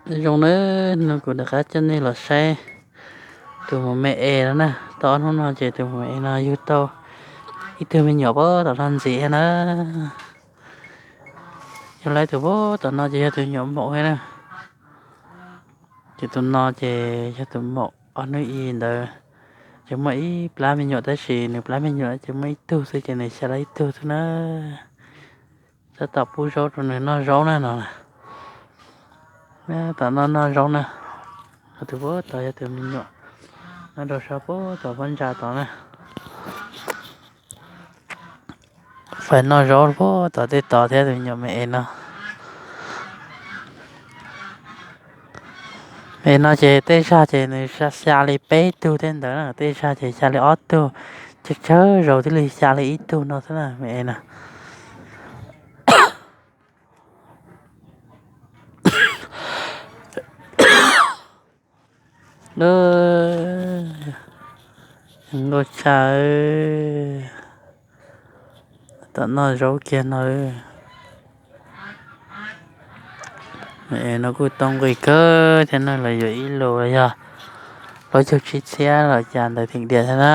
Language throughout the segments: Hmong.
Zoo nawb, hnub no kuv rov qab coj nej los saib tus maum me es no na. Tau ob hnub no ces tus maum me es no yug tau ib tug me nyuam puag tom no ntxiv na. Yog lawv tus puag tom no ces yog tus nyuam maum na. Ces tus no ces yog tus maum, ob hnub i ntawd ces muaj ib plab me nyuam, tab sis nws plab me nyuam ces muaj ib tug xwb ces nws xya li ib tug xwb na. Tab tom pub zaub rau nws noj zaub na no. Tom no noj zaub na. Ho tus puag tod yog tus me nyuam, nyob rau sab puag tod pob ntsa tod na. Fais noj zaub puag tod tej tod thiab tus me nyuam me es no. Me es no ces tej zag ces nws xya li peb tug tej ntawd na, tej zag ces xya li ob tug, tsawg tsawg zaus thiaj li xya li ib tug no xwb na me es no. Nkauj tshaj, tom noj zaub kiag no. Me es no kuj tau nqi kawg thiab na, los yuav ib lus los yog plaub caug tsib txhiab los cas ntawd theem diam thiab na.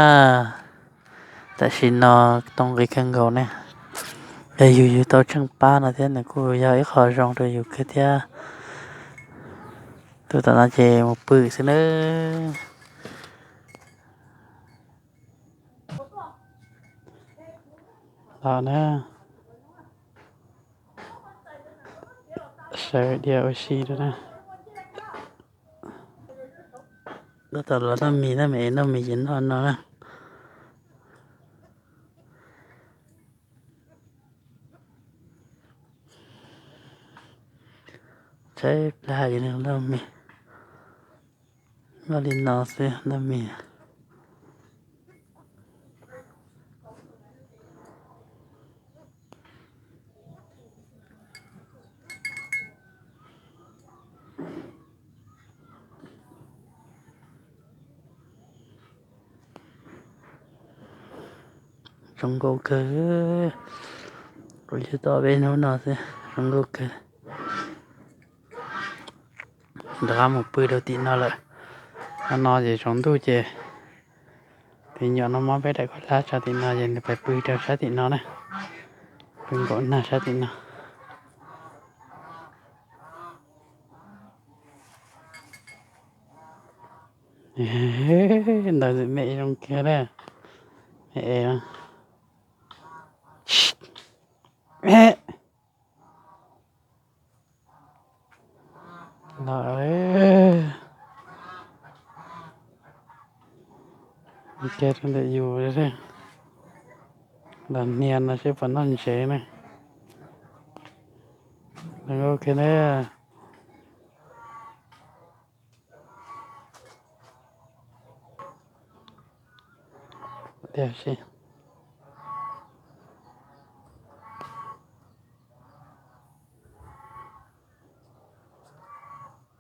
Tam sim no tau nqi kawg nkaus ne. Yog yus yug tau tsheej pab no thiab nws kuj yog ib qho zoo rau yus kawg thiab. Tus tom no ces mus pw xwb nawb. Los na, sawv diav ua si rau na. Tab tom los noj mis na, me es noj mis ces noj no na. Tshaib plab ces noj mis, noj li no xwb noj mis. Zoo nkauj kawg, kuv yug tau peb hnub no xwb zoo nkauj kawg. Rov qab mus pw rau tim no lawm. Qhov no ces tsaus ntuj ces tus nyuam no muab peb daim khaub hlab tso tim no ces nws pais pw rau sab tim no na, pw nkaum nag sab tim no. Ntawd me zoo kiag na, me es. Los, kiag rau ntawm yus, los hnia no seb puas noj ntsev ne. Los nkauj kiag na. Tiag si.